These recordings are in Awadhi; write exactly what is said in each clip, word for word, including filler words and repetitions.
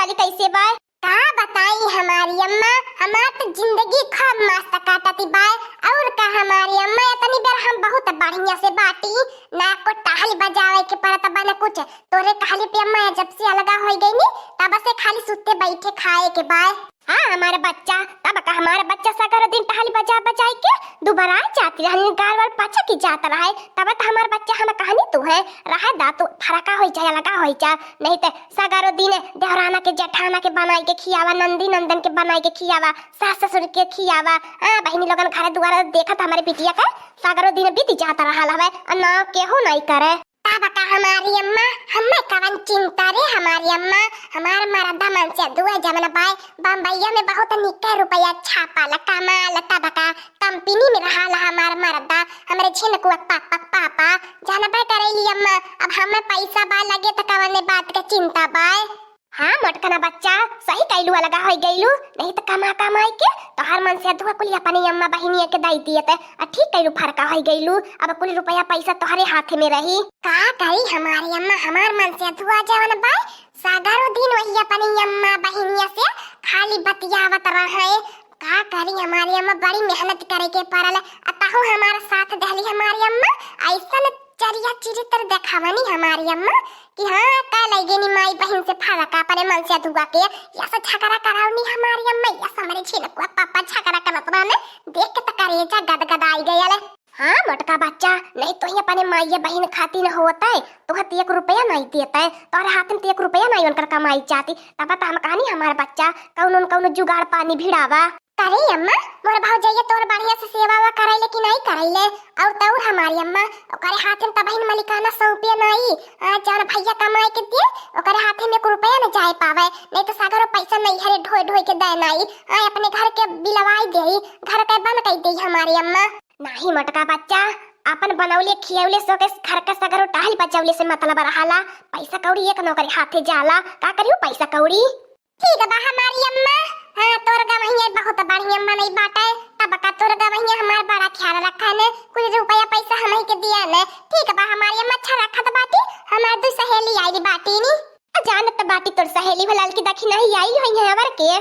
अली कैसे बाय? का बताई हमारी अम्मा, हमार त जिंदगी खूब मस्त काटती बाय। और का हमारी अम्मा, इतनी बेर हम बहुत बढ़िया से बाटी, ना को टहल बजावे के पड़त बा ना कुछ। तोरे कहली पे अम्मा जब से अलगा होई गई नी, तब से खाली सुते बैठे खाए के बाय। हाँ हमारे बच्चा, तब का हमारे बच्चा सगरो दिन टहल बजा बजाई के दुबराए जात रहन, गाल वाल पचक जात रहे, तब त हमारे बच्चा हम कहनी तू है, रहे दा तू फरका होई जा, अलगा होई जा, नहीं त सगरो दिन देवराना के जेठाना के बनाई के खियावा, नंदी नंदन के बनाई के खियावा, सास ससुर के खियावा। हाँ बहिनी लोगन घरे दुआरे देखत हमारे बिटिया के सगरो दिन बीत जात रहल हवे, आ ना केहू नहीं करे। तब का हमारी अम्मा, हमें कवन चिंता रे हमारी अम्मा, हमार मरदा मनसेधुआ जवन बाय, बम्बैया में बहुत निके रुपया छापाला, कमाला, तब का कंपनी में रहाला हमार मरदा, हमरे झिनकुआ पापा, पापा, जानबे करेली अम्मा, अब हमें पैसा बा लगे त कवने बात के चिंता बाय। हाँ मोटकना बच्चा, सही कैलू, अलगा होई गईलू, नहीं त कमा कमाई के तोहार मनसेधुआ कुल अपनी अम्मा बहिनिया के दाई दिए ते, आ ठीक कैलू, फरका होई गईलू, अब कुल रुपया पैसा तोहरे हाथ में रही। का करी हमारी अम्मा, हमार मनसेधुआ जवन बाय, सगरो दिन वही अपनी अम्मा बहिनिया से खाली बतियावत रहे। का करी हमारी अम्मा, बड़ी मेहनत करे के पड़ल, अतहु हमार साथ दहली हमारी अम्मा, ऐसन चरिया चरित्र देखावनी हमारी अम्मा कि हाँ, का लइगेनी माई बहिन से फरका अपने मनसेधुआ के, यस झगड़ा करावनी हमारी अम्मा, यस हमरे झिनकुआ पापा झगड़ा करत रहने, देख के त करेजा गदगदाई गयल। हाँ मोटका बच्चा, नहीं तो ही अपने माई बहिन खातिर होते, तोहर त एक रुपया नहीं देते, तोहरे हाथ में त एक रुपया नहीं उनकर कमाई जाती, तब त हम कहनी हमार बच्चा कौनो न कौनो जुगाड़ पानी भिड़ावा। करे अम्मा, मोर भौजैया तोर बढ़िया से सेवा वा करैले कि नहीं करैले? और तौर हमारी अम्मा, ओकरे हाथे में तबहिन मलिकाना सौंपे नहीं। आ, जौन भैया कमाए के दिए, ओकरे हाथे में एक रुपया न जाए पावे, नहीं तो सगरो पैसा नैहरे ढोए ढोए के दे नहीं। आ, अपने घर के बिलवाई देई, घर के बंद कर देई हमारी अम्मा। नहीं मोटका बच्चा, अपन बनौले खियौले सो के घर के सगरो टहल बचौले से मतलब रहाला। पैसा कौड़ी एक नौकरी हाथे जाला, का करियो पैसा कौड़ी? ठीक बा हमारी अम्मा। हाँ, तोर गवहिया बहुत बढ़िया मनई बाटे। तब का तोर गवहिया हमार बड़ा ख्याल रखा ने, कुल रुपया पैसा हमही के दिया ने। ठीक बा हमारी अम्मा, अच्छा रखत बाटी। हमार दू सहेली आइली बाटी नी। आ जानत बाटी तोर सहेली हो ललकी दखिनही आइली होई है अवर के।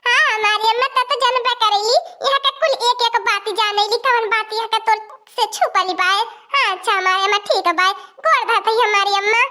हाँ, हमारी अम्मा त तो जानबे करेली, यहाँ के कुल एक एक बात जानेली, कवन बात यहाँ के तोर से छुपली बाए। हाँ, अच्छा हमारी अम्मा, ठीक बाए, गोड़ धरत ही हमारी अम्मा।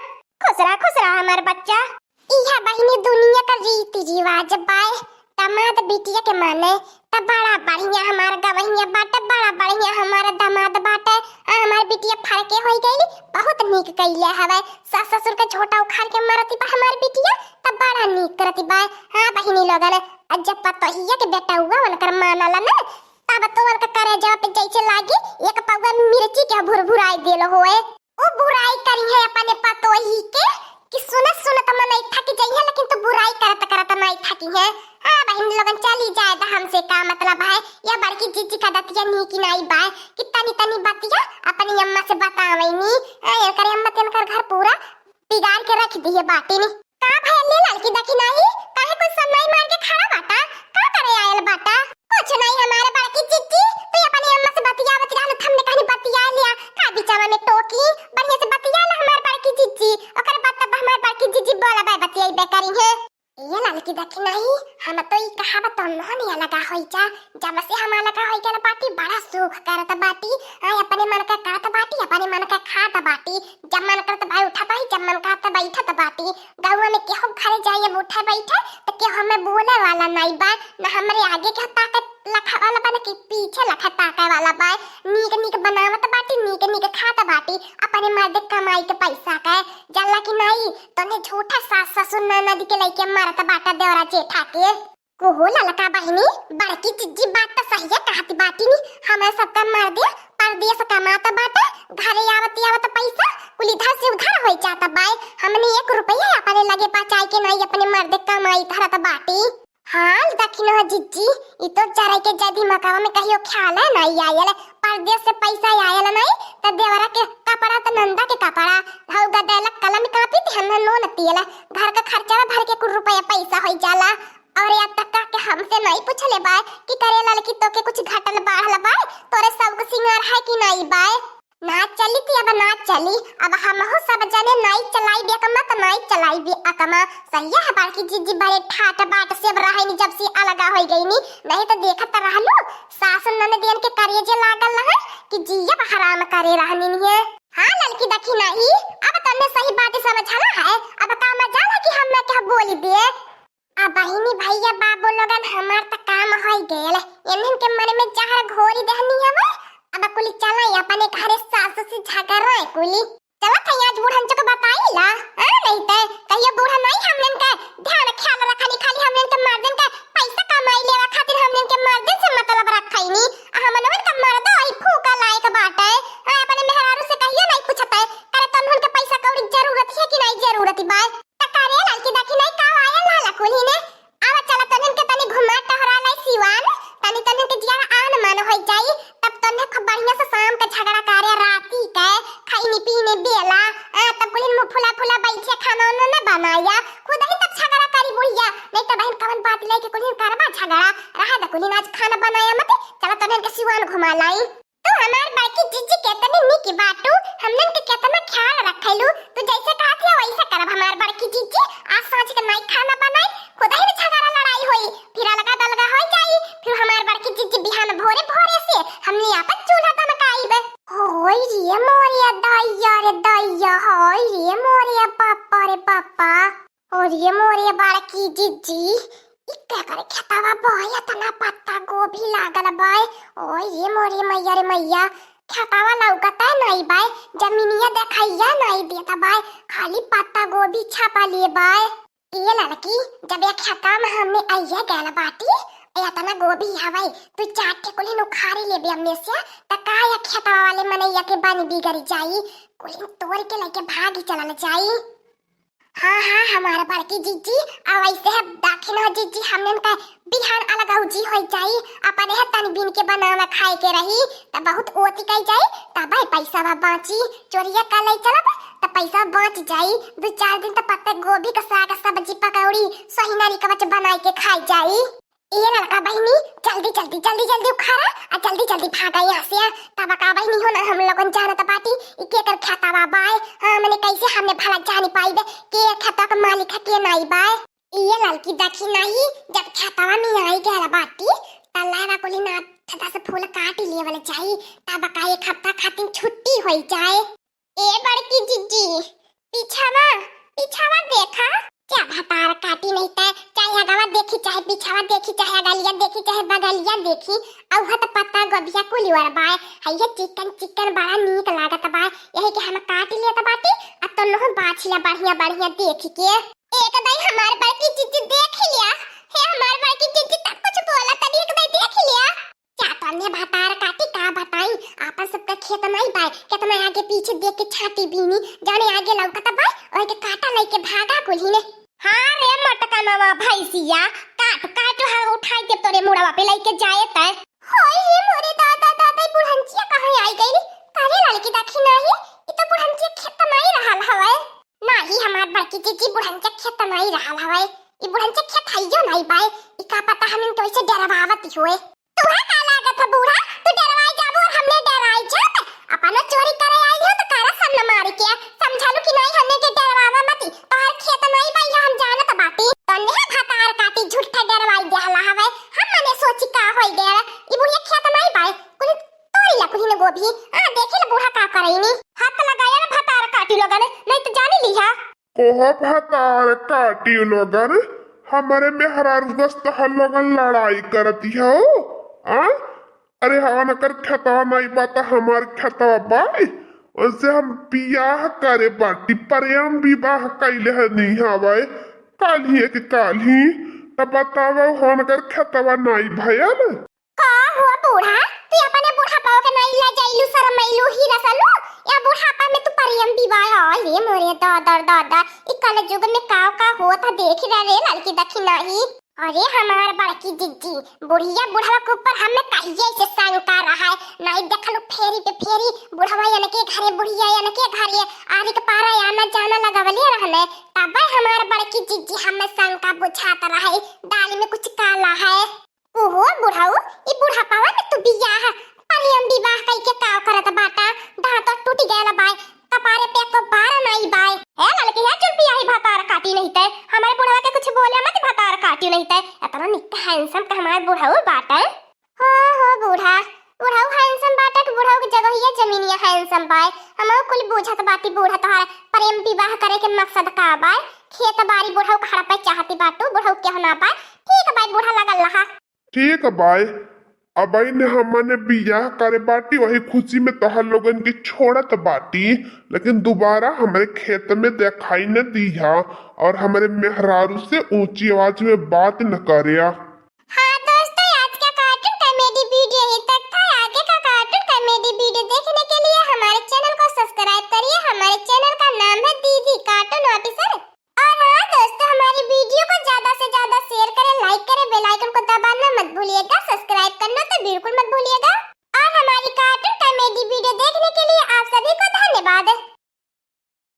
खुश रहा, खुश रहा हमार बच्चा। इहा बहिनी दुनिया का रीति रिवाज बाय, दमाद बिटिया के माने त बड़ा बढ़िया हमार गवहिया बाटे, बड़ा बढ़िया हमार दमाद बाटे। आ हमार बिटिया फरके होई गईली, बहुत नीक कइले हवे। सास ससुर के झोटा उखाड़ के मारती बा हमार बिटिया, त बड़ा नीक करती बा। हाँ बहिनी लोगन, आ जब पतोहिया के बेटउआ उनकर मानला ना, तब तो उनका करेजवा पे जैसे लागी एक पौवा मिर्ची के भुरभुराई देल होए। उ बुराई करी है अपने पतोही के कि सुनत सुनत मनई थक जइहे, लेकिन तू बुराई करत करत नहीं थकी है। हाँ बहिन लोगन, चली जाए द, हमसे का मतलब है? या बड़की जीजी का दतिया नीक नाई बाय कि तनी तनी बतिया अपनी अम्मा से बतावैनी। हाँ, एनकर अम्मा तेनकर घर पूरा बिगाड़ के रख दिए बाटी नी। का भैया ले ललकी दखिनही, काहे कुछ सन्नाई मार के खड़ा बाटा? का करे आयल बाटा? कुछ नहीं हमारे बड़की जीजी, तू अपनी अम्मा से बतियावत रहल, हमने कहनी बतिया लिया। का बिचावा में टोकी, बढ़िया से बतिया ला हमार बड़की जीजी। ओकर बाद तब हमार बड़की जीजी बोला बाय बतियाई बेकरी है। ये ललकी दखिनही, हम तो ई कहावत तो मोहनिया लगा होई जा, जब से हम लगा होई गल बाटी, बड़ा सुख करत बाटी। आय अपने मन का करत बाटी, अपने मन का खात बाटी। जब मन करत भाई उठत बाटी, जब मन करत बैठत बाटी। गौवा में केहू घरे जाई अब उठे बैठे, त केहू हमें बोले वाला नाई बा, न हमरे आगे के ताकत लखा वाला बा, न कि पीछे लखा ताके वाला बा। नीक नीक बनावत बाटी, नीक नीक खात बाटी, अपने मर्दे कमाई के पैसा के। जानला कि नाई, तने झूठा सास ससुर ननद के लइके मारत बाटा देवरा जेठा के। कुहू ललका बहिनी, बड़की जिज्जी बात त सहिए कहत बाटी नी। हमें सबका मर्दे परदेस कमात बाटे, घरे आवत आवत पैसा कुल इधर से उधर होई जात बाय। हमने एक रुपया अपने लगे बचाए के नाई अपने मर्दे कमाई धरत बाटी। हाँ, दखिनहो जिज्जी, ई तो जराई के जदी मकावा में कहियो ख्याल है नाई आयल, परदेस से पैसा आयल नाई, त देवरा के कपड़ा त नंदा के कपड़ा, धौ गदेला कलम कापी त हम नून तेल, घर का खर्चा भर के कुल रुपया पैसा होई जाला। और या तक का के हमसे नहीं पूछले बाय कि करे ललकी तो के कुछ घटल बढ़ल बाय, तोरे सब के सिंगार है कि नहीं बाय? ना चली ती, अब ना चली। अब हमहू सब जने नाई चलाइबे अकमा त नाई चलाइबे अकमा। सहिया है बड़की जिज्जी बड़े ठाट बाट से अब रहइनी जब से अलगा होइ गइनी। नहीं त देखत रहलू सासु ननदियन के करेजे लागल रहे कि जियब हराम करे रहनी है। हाँ ललकी दखिनाही, अब तन्ने सही बात समझला है। अब का मजाल है कि हम ना क्या बोली दे। अब बहिनी भैया बाबू लोगन हमार त काम होइ गेल। इन्हन के मन में जहर घोरी देहनी हवे। अब कुली चला अपने घरे सासु से झगड़ा कुली। चला कहीं आज बूढ़न चुक बताई ला। हाँ, नहीं ते कहियो बूढ़ा नहीं हमनन का ध्यान ख्याल रखनी, खाली हमनन के मर्दन का पैसा कमाई लेवा खातिर हमनन के मर्दन से मतलब रखैनी। आ हमनवन का मर्द वही फूका लायक बाटे। हाँ, अपने मेहरारू से कहियो नहीं पूछते, करे तन्हन के पैसा कौड़ी जरूरत है कि नहीं जरूरत बा। त करे ललकी दखिनाही का आयल रहला कुल्ही ने। आवा चला तनिन के तनी घुमा टहरा लाई सिवान, तनी तनिन के जिया आन मन होइ जाई, तब तन्हे खूब बढ़िया से शाम के झगड़ा करे राती के, खैनी पीने बेला, आ, तब कुल्हिन मुँह फुला फुला बैठे खाना उना न बनाया, खुद ही तब झगड़ा करी बुढ़िया, नहीं तो बहन कवन बात लेके कुल्हिन करबा झगड़ा, रहा द कुल्हिन आज खाना बनाया मत, चला तनिन के सिवान घुमा लाई। तू हमार बड़की जिज्जी केतनी निक बाटू, हमनन के केतना ख्याल रखेलू। तू जैसे कहत है वैसे करब हमार बड़की जिज्जी। आज सांझ के नाई खाना बनाई, खुद ही में झगड़ा लड़ाई होई, फिर अलगा दलगा हो जाई, फिर हमार बड़की जिज्जी बिहान भोरे भोरे से हमनी आपन चूल्हा दमकाइब। होई रे मोरे दैया रे दैया, होई रे मोरे बापा रे बापा। और ये मोरे बड़की जिज्जी, ई केकर खेतवा बा? एतना पत्ता गोभी लागल बा। ओ ये मोरे मैया रे मैया, खेतवा लौकता नहीं बा, जमीनिया देखैया नहीं देत बा, खाली पत्ता गोभी छपा लिए बा। ए लड़की, जब ये खेतवा में हमने आइए गैल बाटी, एतना गोभी हवे, तू चार ठे कुल्हिन उखाड़ी लेबे हमने से, त का ये खेतवा वाले मनैया के बन बिगड़ जाई, कुल्हिन तोड़ के लेके भागी चलल जाई। हाँ, हाँ, हमार बड़की जिज्जी, अब ऐसे है दाखिन हो जिज्जी, हमनन का बिहान अलग औजी होइ जाई, अपने है तन बीन के बनावा खाए के रही, त बहुत ओती कई जाई, तब पैसा बा बाँची, चोरिया का ले चलब, त पैसा बाँच जाई, दू चार दिन त पत्ते गोभी का साग सब्जी पकौड़ी सोहिनारी कवच बनाई के खाई जाई। ए लड़का बहिनी, जल्दी, जल्दी, जल्दी, जल्दी उखाड़ा आ जल्दी, जल्दी भागा यहाँ से। तब का बहिनी हो ना, हम लोगन जानत बाटी, ई केकर खेतवा बाय। हाँ, मने कैसे हमने भला जानी पाइबे, के खेतवा के मालिक है, के नाई बाय। ए लड़की देखी नहीं, जब खेतवा में आई गैल बाटी, त लावा कुली ना थता से फूल काट लेवल जाई, तब का एक हफ्ता खातिर छुट्टी होई जाए। ए बड़की जिज्जी, पीछावा, पीछावा देखा। क्या भतार काटी नहीं तै, चाहे अगवा देखी, चाहे पीछावा देखी, चाहे अगलिया देखी, चाहे बगलिया देखी, औहा त पत्ता गोभिया कुली ओर बाय। हइये चिकन चिकन बड़ा नीक लागत बाय, यही के हम काट लेत बाटी, आ तोनहु बाछ लिया बढ़िया बढ़िया देखी के। एक दाई हमार बड़की जिज्जी देख लिया, हे हमार बड़की जिज्जी तब कुछ बोला तनी एक दाई देख लिया। क्या तन्ने भतार काटी का बताई, आपन सबका खेत नहीं बाय, केतना आगे पीछे देख के छाटी बीनी, जाने आगे लौकत बाय, ओए के काटा लेके भागा कुल्ही ने। हाँ रे मोटका नवा भैंसिया, काट काट हम उठाई के तोरे मुड़वा पे लेके जाए तय। होई रे मोरे दादा, दादा, ई बुढ़ंचिया कहाँ आई गई? कारे लड़की देखी नहीं, ई तो बुढ़ंचिया खेत नहीं रहल हवे। नाही हमार बड़की जिज्जी, बुढ़ंचिया खेत नहीं रहल हवे, ई बुढ़ंचिया खेत हइयो नहीं बाय, ई का पता हमिन तो ऐसे डरवावत ही होए। तुहा का लागत है बूढ़ा, तू डरवाई जाबू और हमने डराई जाब? अपनो चोरी करे आई हो तो करा सब न मारी के, समझालू कि नहीं हमने के डरवावा मती, तोहर खेत नहीं बाई हम जानत बाटी। तन्ने भतार काटी झूठा डरवाई देहला हवे, हम मने सोची का होई गया, ई बुढ़िया खेत नहीं बाय, कुल तोरी ला कुल न गोभी, आ देखे ले बूढ़ा का करैनी। हाथ लगाया ना भतार काटी लोगन, नहीं तो जानी लिहा। ओहो भतार काटी लोगन, हमरे मेहरारू दस तहर लोगन लड़ाई करती हो, आ? अरे हाँ, नकर खेतवा नहीं बा त हमार खेतवा बाय, उनसे हम बियाह करे बाटी, प्रेम विवाह कैले है नहीं हवाए, काल्हिए के काल्ही, त बतावा हनकर खेतवा नहीं भयल? का हो बूढ़ा, तू अपने बुढ़ापा के नहीं लजैलू, शरमैलू, हिरसलू? या बुढ़ापा में तू प्रेम विवाह? अरे मोरे दादर दादर, ई कलयुग में का का होत है, देख रहे रे लड़की देखी नहीं। अरे हमार बड़की जिज्जी, बुढ़िया बुढ़वा के ऊपर हमें कहिए से शंका रहा है, नहीं देखलू फेरी पे फेरी, बुढ़वा यानी के घरे बुढ़िया यानी के घरे आरी के पारा आना जाना लगवले रहने, तबे हमार बड़की जिज्जी हमें शंका बुझात रहे, दाल में कुछ काला है। ओहो बुढ़ऊ, ई बुढ़ापा में तू बियाह, पर हम विवाह कई के काव करत बाटा, दांत टूट गयल बाय, कपारे पे को बार नाई बाय। ए ललकी, हे चुलपी, यही भतार काटी नहीं तय, हमारे बुढ़वा के कुछ बोले मत, भतार काटी नहीं तय। इतना निक handsome का हमारे बुढ़ऊ बाटे। हो हो बूढ़ा, बुढ़ऊ handsome बाटे कि बुढ़ऊ के जगह ये जमीनिया handsome बाय। हमहू कुल बूझत बाटी बूढ़ा तोहार प्रेम विवाह करे के मकसद का बाय। खेत बारी बुढ़ऊ का हड़पे चाहती बाटू, बुढ़ऊ के होना बाय। ठीक बाय बूढ़ा, लगल रहा। ठीक बाय, अबहिन हमने बियाह करे बाटी, वही खुशी में तोहर लोगन के छोड़त बाटी, लेकिन दोबारा हमरे खेत में देखाई न दीहा और हमरे मेहरारू से ऊंची आवाज में बात न करिया। हाँ दोस्तों, आज का cartoon comedy video यहीं तक था। आगे का cartoon comedy video देखने के लिए हमारे channel को subscribe करिए। हमारे channel का नाम है दीदी Cartoon Officer। और हाँ दोस्तों, हमारी video को ज्यादा से ज्यादा share करें, like करें, bell icon को दबाना मत भूलिएगा, subscribe करना तो बिल्कुल मत भूलिएगा।